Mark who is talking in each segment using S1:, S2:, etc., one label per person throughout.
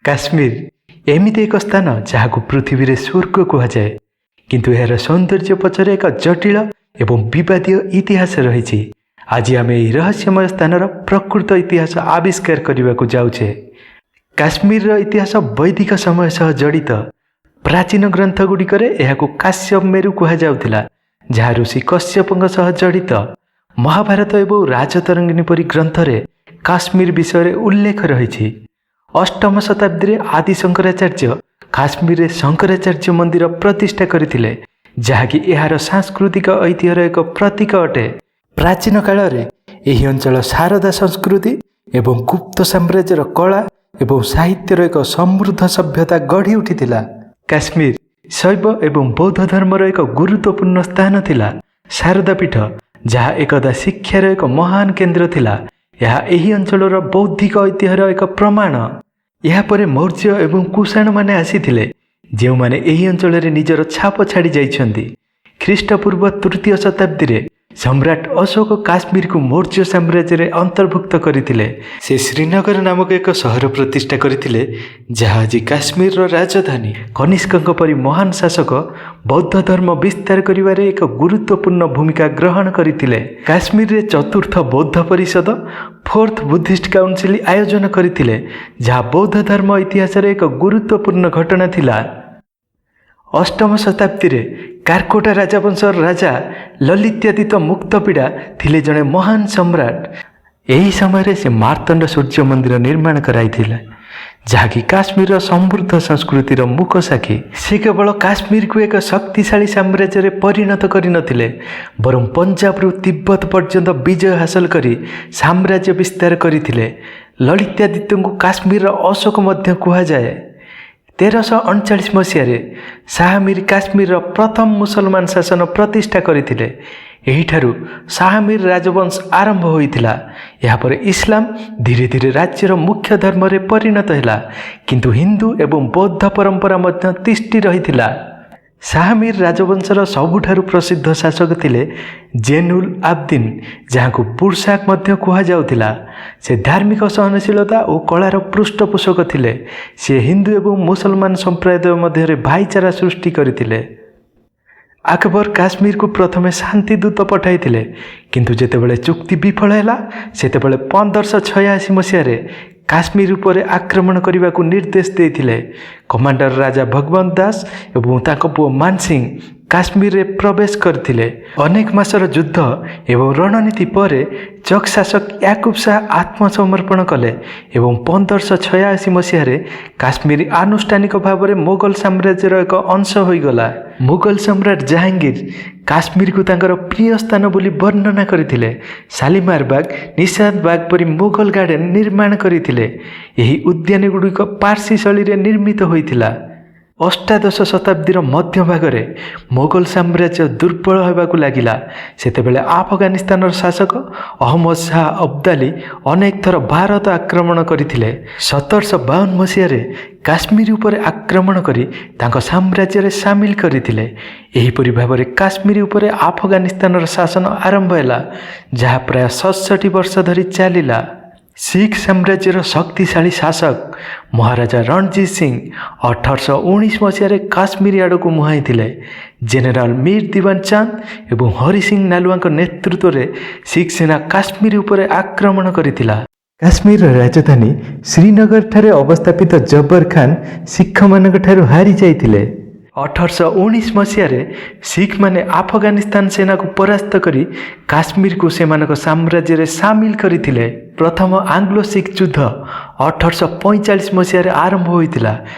S1: କାଶ୍ମୀର ଏମିତି ଏକ ସ୍ଥାନ, ଯାହାକୁ ପୃଥିବୀରେ ସ୍ୱର୍ଗ କୁହାଯାଏ। କିନ୍ତୁ ଏହାର ସୌନ୍ଦର୍ଯ୍ୟ ପଛରେ ଏକ ଜଟିଳ ଏବଂ ବିବାଦୀୟ ଇତିହାସ ରହିଛି। ଆଜି ଆମେ ଏହି ରହସ୍ୟମୟ ସ୍ଥାନର ପ୍ରକୃତ ଇତିହାସ ଆବିଷ୍କାର କରିବାକୁ ଯାଉଛେ। କାଶ୍ମୀରର ଇତିହାସ ବୈଦିକ ସମୟ ସହ ଜଡ଼ିତ। ପ୍ରାଚୀନ ଗ୍ରନ୍ଥଗୁଡ଼ିକରେ ଏହାକୁ କାଶ୍ୟପ ମେରୁ କୁହାଯାଉଥିଲା, ଯାହା ଋଷି କଶ୍ୟପଙ୍କ ସହ ଜଡ଼ିତ। ମହାଭାରତ ଏବଂ ରାଜତରଙ୍ଗିଣୀ ପରି ଗ୍ରନ୍ଥରେ କାଶ୍ମୀର ବିଷୟରେ ଉଲ୍ଲେଖ ରହିଛି। ଅଷ୍ଟମ ଶତାବ୍ଦୀରେ ଆଦି ଶଙ୍କରାଚାର୍ଯ୍ୟ କାଶ୍ମୀରରେ ଶଙ୍କରାଚାର୍ଯ୍ୟ ମନ୍ଦିର ପ୍ରତିଷ୍ଠା କରିଥିଲେ, ଯାହାକି ଏହାର ସାଂସ୍କୃତିକ ଐତିହ୍ୟର ଏକ ପ୍ରତୀକ ଅଟେ। ପ୍ରାଚୀନ କାଳରେ ଏହି ଅଞ୍ଚଳ ଶାରଦା ସଂସ୍କୃତି ଏବଂ ଗୁପ୍ତ ସାମ୍ରାଜ୍ୟର କଳା ଏବଂ ସାହିତ୍ୟର ଏକ ସମୃଦ୍ଧ ସଭ୍ୟତା ଗଢ଼ି ଉଠିଥିଲା। କାଶ୍ମୀର ଶୈବ ଏବଂ ବୌଦ୍ଧ ଧର୍ମର ଏକ ଗୁରୁତ୍ୱପୂର୍ଣ୍ଣ ସ୍ଥାନ ଥିଲା। ଶାରଦା ପୀଠ, ଯାହା ଏକଦା ଶିକ୍ଷାର ଏକ ମହାନ କେନ୍ଦ୍ର ଥିଲା, ଏହା ଏହି ଅଞ୍ଚଳର ବୌଦ୍ଧିକ ଐତିହ୍ୟର ଏକ ପ୍ରମାଣ। ଏହାପରେ ମୌର୍ଯ୍ୟ ଏବଂ କୁଷାଣମାନେ ଆସିଥିଲେ, ଯେଉଁମାନେ ଏହି ଅଞ୍ଚଳରେ ନିଜର ଛାପ ଛାଡ଼ି ଯାଇଛନ୍ତି। ଖ୍ରୀଷ୍ଟପୂର୍ବ ତୃତୀୟ ଶତାବ୍ଦୀରେ ସମ୍ରାଟ ଅଶୋକ କାଶ୍ମୀରକୁ ମୌର୍ଯ୍ୟ ସାମ୍ରାଜ୍ୟରେ ଅନ୍ତର୍ଭୁକ୍ତ କରିଥିଲେ। ସେ ଶ୍ରୀନଗର ନାମକ ଏକ ସହର ପ୍ରତିଷ୍ଠା କରିଥିଲେ, ଯାହା ଆଜି କାଶ୍ମୀରର ରାଜଧାନୀ। କନିଷ୍କଙ୍କ ପରି ମହାନ ଶାସକ ବୌଦ୍ଧ ଧର୍ମ ବିସ୍ତାର କରିବାରେ ଏକ ଗୁରୁତ୍ୱପୂର୍ଣ୍ଣ ଭୂମିକା ଗ୍ରହଣ କରିଥିଲେ। କାଶ୍ମୀରରେ ଚତୁର୍ଥ ବୌଦ୍ଧ ପରିଷଦ, ଫୋର୍ଥ ବୁଦ୍ଧିଷ୍ଟ କାଉନସିଲ ଆୟୋଜନ କରିଥିଲେ, ଯାହା ବୌଦ୍ଧ ଧର୍ମ ଇତିହାସରେ ଏକ ଗୁରୁତ୍ୱପୂର୍ଣ୍ଣ ଘଟଣା ଥିଲା। ଅଷ୍ଟମ ଶତାବ୍ଦୀରେ କାର୍କୋଟା ରାଜବଂଶର ରାଜା ଲଲିତ୍ୟାଦିତ୍ୟ ମୁକ୍ତପୀଡ଼ା ଥିଲେ ଜଣେ ମହାନ ସମ୍ରାଟ। ଏହି ସମୟରେ ସେ ମାର୍ତ୍ତଣ୍ଡ ସୂର୍ଯ୍ୟ ମନ୍ଦିର ନିର୍ମାଣ କରାଇଥିଲେ, ଯାହାକି କାଶ୍ମୀରର ସମୃଦ୍ଧ ସଂସ୍କୃତିର ମୂକସାକ୍ଷୀ। ସେ କେବଳ କାଶ୍ମୀରକୁ ଏକ ଶକ୍ତିଶାଳୀ ସାମ୍ରାଜ୍ୟରେ ପରିଣତ କରିନଥିଲେ, ବରଂ ପଞ୍ଜାବରୁ ତିବ୍ବତ ପର୍ଯ୍ୟନ୍ତ ବିଜୟ ହାସଲ କରି ସାମ୍ରାଜ୍ୟ ବିସ୍ତାର କରିଥିଲେ। ଲଳିତ୍ୟାଦିତ୍ୟଙ୍କୁ କାଶ୍ମୀରର ଅଶୋକ ମଧ୍ୟ କୁହାଯାଏ। 1339 ମସିହାରେ ଶାହମୀର କାଶ୍ମୀରର ପ୍ରଥମ ମୁସଲମାନ ଶାସନ ପ୍ରତିଷ୍ଠା କରିଥିଲେ। ଏହିଠାରୁ ଶାହମୀର ରାଜବଂଶ ଆରମ୍ଭ ହୋଇଥିଲା। ଏହାପରେ ଇସଲାମ ଧୀରେ ଧୀରେ ରାଜ୍ୟର ମୁଖ୍ୟ ଧର୍ମରେ ପରିଣତ ହେଲା, କିନ୍ତୁ ହିନ୍ଦୁ ଏବଂ ବୌଦ୍ଧ ପରମ୍ପରା ମଧ୍ୟ ତିଷ୍ଠି ରହିଥିଲା। ଶାହମୀର ରାଜବଂଶର ସବୁଠାରୁ ପ୍ରସିଦ୍ଧ ଶାସକ ଥିଲେ ଜେନୁଲ ଆବଦିନ, ଯାହାଙ୍କୁ ବୁର୍ଶାକ ମଧ୍ୟ କୁହାଯାଉଥିଲା। ସେ ଧାର୍ମିକ ସହନଶୀଳତା ଓ କଳାର ପୃଷ୍ଠପୋଷକ ଥିଲେ। ସେ ହିନ୍ଦୁ ଏବଂ ମୁସଲମାନ ସମ୍ପ୍ରଦାୟ ମଧ୍ୟରେ ଭାଇଚାରା ସୃଷ୍ଟି କରିଥିଲେ। ଆକବର କାଶ୍ମୀରକୁ ପ୍ରଥମେ ଶାନ୍ତିଦୂତ ପଠାଇଥିଲେ, କିନ୍ତୁ ଯେତେବେଳେ ଚୁକ୍ତି ବିଫଳ ହେଲା, ସେତେବେଳେ 1586 ମସିହାରେ କାଶ୍ମୀର ଉପରେ ଆକ୍ରମଣ କରିବାକୁ ନିର୍ଦ୍ଦେଶ ଦେଇଥିଲେ। କମାଣ୍ଡର ରାଜା ଭଗବନ୍ତ ଦାସ ଏବଂ ତାଙ୍କ ପୁଅ ମାନସିଂ କାଶ୍ମୀରରେ ପ୍ରବେଶ କରିଥିଲେ। ଅନେକ ମାସର ଯୁଦ୍ଧ ଏବଂ ରଣନୀତି ପରେ ଚକ୍ ଶାସକ ୟାକୁବ ଶାହ ଆତ୍ମସମର୍ପଣ କଲେ ଏବଂ 1586 ମସିହାରେ କାଶ୍ମୀର ଆନୁଷ୍ଠାନିକ ଭାବରେ ମୋଗଲ ସାମ୍ରାଜ୍ୟର ଏକ ଅଂଶ ହୋଇଗଲା। ମୋଗଲ ସମ୍ରାଟ ଜାହାଙ୍ଗୀର କାଶ୍ମୀରକୁ ତାଙ୍କର ପ୍ରିୟ ସ୍ଥାନ ବୋଲି ବର୍ଣ୍ଣନା କରିଥିଲେ। ଶାଲିମାର ବାଗ, ନିଶାତ ବାଗ ପରି ମୋଗଲ ଗାର୍ଡେନ ନିର୍ମାଣ କରିଥିଲେ। ଏହି ଉଦ୍ୟାନଗୁଡ଼ିକ ପାର୍ସୀ ଶୈଳୀରେ ନିର୍ମିତ ହୋଇଥିଲା। ଅଷ୍ଟାଦଶ ଶତାବ୍ଦୀର ମଧ୍ୟଭାଗରେ ମୋଗଲ ସାମ୍ରାଜ୍ୟ ଦୁର୍ବଳ ହେବାକୁ ଲାଗିଲା। ସେତେବେଳେ ଆଫଗାନିସ୍ତାନର ଶାସକ ଅହମ୍ମଦ ଶାହ ଅବଦାଲି ଅନେକ ଥର ଭାରତ ଆକ୍ରମଣ କରିଥିଲେ। 1752 ମସିହାରେ କାଶ୍ମୀର ଉପରେ ଆକ୍ରମଣ କରି ତାଙ୍କ ସାମ୍ରାଜ୍ୟରେ ସାମିଲ କରିଥିଲେ। ଏହିପରି ଭାବରେ କାଶ୍ମୀର ଉପରେ ଆଫଗାନିସ୍ତାନର ଶାସନ ଆରମ୍ଭ ହେଲା, ଯାହା ପ୍ରାୟ 67 ବର୍ଷ ଧରି ଚାଲିଲା। ଶିଖ ସାମ୍ରାଜ୍ୟର ଶକ୍ତିଶାଳୀ ଶାସକ ମହାରାଜା ରଣଜିତ ସିଂ 1819 ମସିହାରେ କାଶ୍ମୀର ଆଡ଼କୁ ମୁହାଁଇଥିଲେ। ଜେନେରାଲ ମୀର ଦିୱାନ ଚାନ୍ଦ ଏବଂ ହରି ସିଂ ନାଲୁଆଙ୍କ ନେତୃତ୍ୱରେ ଶିଖ ସେନା କାଶ୍ମୀର ଉପରେ ଆକ୍ରମଣ କରିଥିଲା। କାଶ୍ମୀରର ରାଜଧାନୀ ଶ୍ରୀନଗରଠାରେ ଅବସ୍ଥାପିତ ଜବର ଖାନ ଶିଖମାନଙ୍କ ଠାରୁ ହାରି ଯାଇଥିଲେ। 1819 ମସିହାରେ ଶିଖମାନେ ଆଫଗାନିସ୍ତାନ ସେନାକୁ ପରାସ୍ତ କରି କାଶ୍ମୀରକୁ ସେମାନଙ୍କ ସାମ୍ରାଜ୍ୟରେ ସାମିଲ କରିଥିଲେ। ପ୍ରଥମ ଆଙ୍ଗ୍ଲୋ ଶିଖ ଯୁଦ୍ଧ 1845 ମସିହାରେ ଆରମ୍ଭ ହୋଇଥିଲା।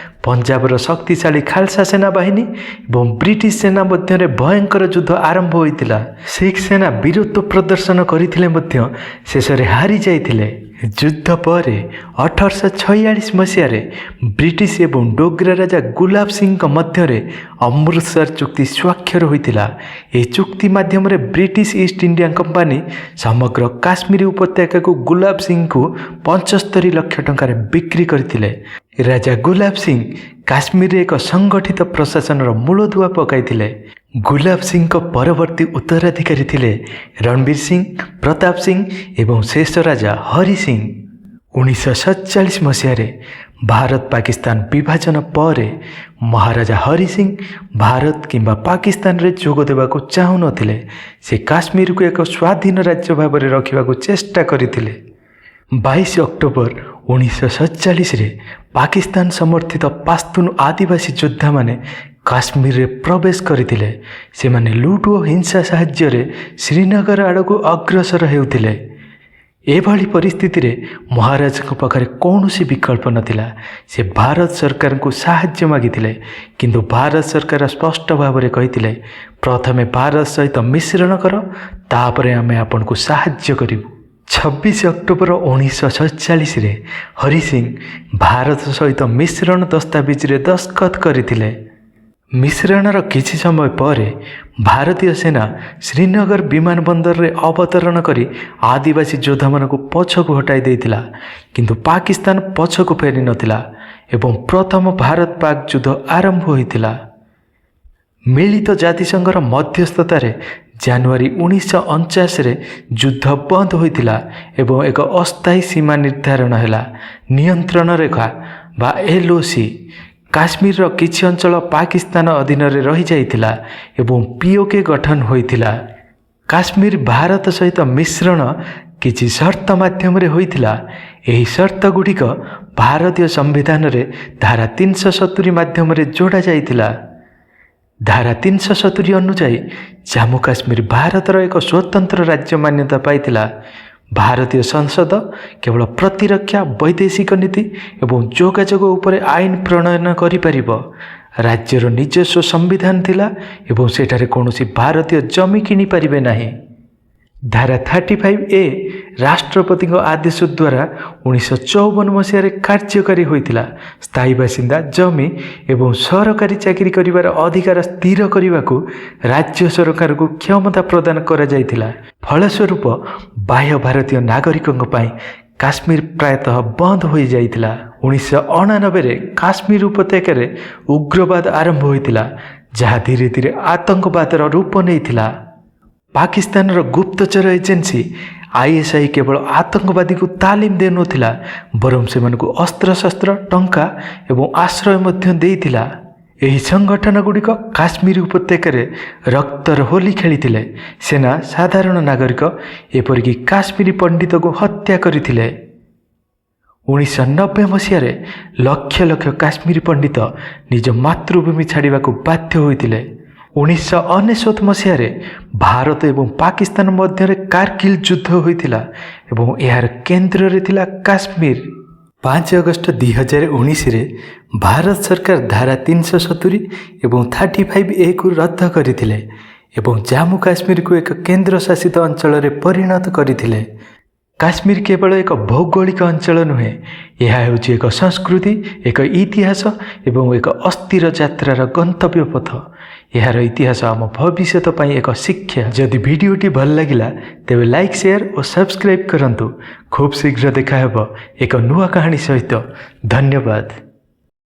S1: ପଞ୍ଜାବର ଶକ୍ତିଶାଳୀ ଖାଲସା ସେନାବାହିନୀ ଏବଂ ବ୍ରିଟିଶ ସେନା ମଧ୍ୟରେ ଭୟଙ୍କର ଯୁଦ୍ଧ ଆରମ୍ଭ ହୋଇଥିଲା। ଶିଖ ସେନା ବୀରତ୍ୱ ପ୍ରଦର୍ଶନ କରିଥିଲେ ମଧ୍ୟ ଶେଷରେ ହାରି ଯାଇଥିଲେ। ଯୁଦ୍ଧ ପରେ 1846 ମସିହାରେ ବ୍ରିଟିଶ ଏବଂ ଡୋଗ୍ରା ରାଜା ଗୁଲାବ ସିଂଙ୍କ ମଧ୍ୟରେ ଅମୃତସର ଚୁକ୍ତି ସ୍ୱାକ୍ଷର ହୋଇଥିଲା। ଏହି ଚୁକ୍ତି ମାଧ୍ୟମରେ ବ୍ରିଟିଶ ଇଷ୍ଟ ଇଣ୍ଡିଆ କମ୍ପାନୀ ସମଗ୍ର କାଶ୍ମୀର ଉପତ୍ୟକାକୁ ଗୁଲାବ ସିଂଙ୍କୁ 75 ଲକ୍ଷ ଟଙ୍କାରେ ବିକ୍ରି କରିଥିଲେ। ରାଜା ଗୁଲାବ ସିଂ କାଶ୍ମୀରରେ ଏକ ସଂଗଠିତ ପ୍ରଶାସନର ମୂଳଦୁଆ ପକାଇଥିଲେ। ଗୁଲାବ ସିଂଙ୍କ ପରବର୍ତ୍ତୀ ଉତ୍ତରାଧିକାରୀ ଥିଲେ ରଣବୀର ସିଂ, ପ୍ରତାପ ସିଂ ଏବଂ ଶେଷ ରାଜା ହରି ସିଂ। 1947 ମସିହାରେ ଭାରତ ପାକିସ୍ତାନ ବିଭାଜନ ପରେ ମହାରାଜା ହରି ସିଂ ଭାରତ କିମ୍ବା ପାକିସ୍ତାନରେ ଯୋଗ ଦେବାକୁ ଚାହୁଁନଥିଲେ। ସେ କାଶ୍ମୀରକୁ ଏକ ସ୍ୱାଧୀନ ରାଜ୍ୟ ଭାବରେ ରଖିବାକୁ ଚେଷ୍ଟା କରିଥିଲେ। 22 ଅକ୍ଟୋବର 1947ରେ ପାକିସ୍ତାନ ସମର୍ଥିତ ପାସ୍ତୁନ ଆଦିବାସୀ ଯୋଦ୍ଧାମାନେ କାଶ୍ମୀରରେ ପ୍ରବେଶ କରିଥିଲେ। ସେମାନେ ଲୁଟ୍ ଓ ହିଂସା ସାହାଯ୍ୟରେ ଶ୍ରୀନଗର ଆଡ଼କୁ ଅଗ୍ରସର ହେଉଥିଲେ। ଏଭଳି ପରିସ୍ଥିତିରେ ମହାରାଜଙ୍କ ପାଖରେ କୌଣସି ବିକଳ୍ପ ନଥିଲା। ସେ ଭାରତ ସରକାରଙ୍କୁ ସାହାଯ୍ୟ ମାଗିଥିଲେ, କିନ୍ତୁ ଭାରତ ସରକାର ସ୍ପଷ୍ଟ ଭାବରେ କହିଥିଲେ, "ପ୍ରଥମେ ଭାରତ ସହିତ ମିଶ୍ରଣ କର, ତାପରେ ଆମେ ଆପଣଙ୍କୁ ସାହାଯ୍ୟ କରିବୁ।" 26 ଅକ୍ଟୋବର 1947ରେ ହରି ସିଂ ଭାରତ ସହିତ ମିଶ୍ରଣ ଦସ୍ତାବିଜରେ ଦସ୍ତଖତ କରିଥିଲେ। ମିଶ୍ରଣର କିଛି ସମୟ ପରେ ଭାରତୀୟ ସେନା ଶ୍ରୀନଗର ବିମାନ ବନ୍ଦରରେ ଅବତରଣ କରି ଆଦିବାସୀ ଯୋଦ୍ଧାମାନଙ୍କୁ ପଛକୁ ହଟାଇ ଦେଇଥିଲା। କିନ୍ତୁ ପାକିସ୍ତାନ ପଛକୁ ଫେରିନଥିଲା ଏବଂ ପ୍ରଥମ ଭାରତ ପାକ ଯୁଦ୍ଧ ଆରମ୍ଭ ହୋଇଥିଲା। ମିଳିତ ଜାତିସଂଘର ମଧ୍ୟସ୍ଥତାରେ ଜାନୁଆରୀ 1949ରେ ଯୁଦ୍ଧ ବନ୍ଦ ହୋଇଥିଲା ଏବଂ ଏକ ଅସ୍ଥାୟୀ ସୀମା ନିର୍ଦ୍ଧାରଣ ହେଲା, ନିୟନ୍ତ୍ରଣ ରେଖା ବା ଏଲ୍ଓସି। କାଶ୍ମୀରର କିଛି ଅଞ୍ଚଳ ପାକିସ୍ତାନ ଅଧୀନରେ ରହିଯାଇଥିଲା ଏବଂ ପିଓକେ ଗଠନ ହୋଇଥିଲା। କାଶ୍ମୀର ଭାରତ ସହିତ ମିଶ୍ରଣ କିଛି ସର୍ତ୍ତ ମାଧ୍ୟମରେ ହୋଇଥିଲା। ଏହି ସର୍ତ୍ତ ଗୁଡ଼ିକ ଭାରତୀୟ ସମ୍ବିଧାନରେ ଧାରା 370 ମାଧ୍ୟମରେ ଯୋଡ଼ା ଯାଇଥିଲା। ଧାରା 370 ଅନୁଯାୟୀ ଜାମ୍ମୁ କାଶ୍ମୀର ଭାରତର ଏକ ସ୍ୱତନ୍ତ୍ର ରାଜ୍ୟ ମାନ୍ୟତା ପାଇଥିଲା। ଭାରତୀୟ ସଂସଦ କେବଳ ପ୍ରତିରକ୍ଷା, ବୈଦେଶିକ ନୀତି ଏବଂ ଯୋଗାଯୋଗ ଉପରେ ଆଇନ ପ୍ରଣୟନ କରିପାରିବ। ରାଜ୍ୟର ନିଜସ୍ୱ ସମ୍ବିଧାନ ଥିଲା ଏବଂ ସେଠାରେ କୌଣସି ଭାରତୀୟ ଜମି କିଣିପାରିବେ ନାହିଁ। ଧାରା 35ଏ ରାଷ୍ଟ୍ରପତିଙ୍କ ଆଦେଶ ଦ୍ୱାରା 1954 ମସିହାରେ କାର୍ଯ୍ୟକାରୀ ହୋଇଥିଲା। ସ୍ଥାୟୀ ବାସିନ୍ଦା, ଜମି ଏବଂ ସରକାରୀ ଚାକିରି କରିବାର ଅଧିକାର ସ୍ଥିର କରିବାକୁ ରାଜ୍ୟ ସରକାରଙ୍କୁ କ୍ଷମତା ପ୍ରଦାନ କରାଯାଇଥିଲା। ଫଳସ୍ୱରୂପ ବାହ୍ୟ ଭାରତୀୟ ନାଗରିକଙ୍କ ପାଇଁ କାଶ୍ମୀର ପ୍ରାୟତଃ ବନ୍ଦ ହୋଇଯାଇଥିଲା। 1989ରେ କାଶ୍ମୀର ଉପତ୍ୟକାରେ ଉଗ୍ରବାଦ ଆରମ୍ଭ ହୋଇଥିଲା, ଯାହା ଧୀରେ ଧୀରେ ଆତଙ୍କବାଦର ରୂପ ନେଇଥିଲା। ପାକିସ୍ତାନର ଗୁପ୍ତଚର ଏଜେନ୍ସି ଆଇଏସ୍ଆଇ କେବଳ ଆତଙ୍କବାଦୀକୁ ତାଲିମ ଦେଉନଥିଲା, ବରଂ ସେମାନଙ୍କୁ ଅସ୍ତ୍ରଶସ୍ତ୍ର, ଟଙ୍କା ଏବଂ ଆଶ୍ରୟ ମଧ୍ୟ ଦେଇଥିଲା। ଏହି ସଂଗଠନ ଗୁଡ଼ିକ କାଶ୍ମୀର ଉପତ୍ୟକାରେ ରକ୍ତର ହୋଲି ଖେଳିଥିଲେ। ସେନା, ସାଧାରଣ ନାଗରିକ, ଏପରିକି କାଶ୍ମୀରୀ ପଣ୍ଡିତକୁ ହତ୍ୟା କରିଥିଲେ। 1990 ମସିହାରେ ଲକ୍ଷ ଲକ୍ଷ କାଶ୍ମୀରୀ ପଣ୍ଡିତ ନିଜ ମାତୃଭୂମି ଛାଡ଼ିବାକୁ ବାଧ୍ୟ ହୋଇଥିଲେ। 1999 ମସିହାରେ ଭାରତ ଏବଂ ପାକିସ୍ତାନ ମଧ୍ୟରେ କାର୍ଗିଲ ଯୁଦ୍ଧ ହୋଇଥିଲା ଏବଂ ଏହାର କେନ୍ଦ୍ରରେ ଥିଲା କାଶ୍ମୀର। 5 ଅଗଷ୍ଟ 2019ରେ ଭାରତ ସରକାର ଧାରା 370 ଏବଂ 35ଏକୁ ରଦ୍ଦ କରିଥିଲେ ଏବଂ ଜାମ୍ମୁ କାଶ୍ମୀରକୁ ଏକ କେନ୍ଦ୍ରଶାସିତ ଅଞ୍ଚଳରେ ପରିଣତ କରିଥିଲେ। କାଶ୍ମୀର କେବଳ ଏକ ଭୌଗୋଳିକ ଅଞ୍ଚଳ ନୁହେଁ, ଏହା ହେଉଛି ଏକ ସଂସ୍କୃତି, ଏକ ଇତିହାସ ଏବଂ ଏକ ଅସ୍ଥିର ଯାତ୍ରାର ଗନ୍ତବ୍ୟ ପଥ। ଏହାର ଇତିହାସ ଆମ ଭବିଷ୍ୟତ ପାଇଁ ଏକ ଶିକ୍ଷା। ଯଦି ଭିଡ଼ିଓଟି ଭଲ ଲାଗିଲା, ତେବେ ଲାଇକ୍, ସେୟାର ଓ ସବସ୍କ୍ରାଇବ୍ କରନ୍ତୁ। ଖୁବ୍ ଶୀଘ୍ର ଦେଖାହେବ ଏକ ନୂଆ କାହାଣୀ ସହିତ। ଧନ୍ୟବାଦ।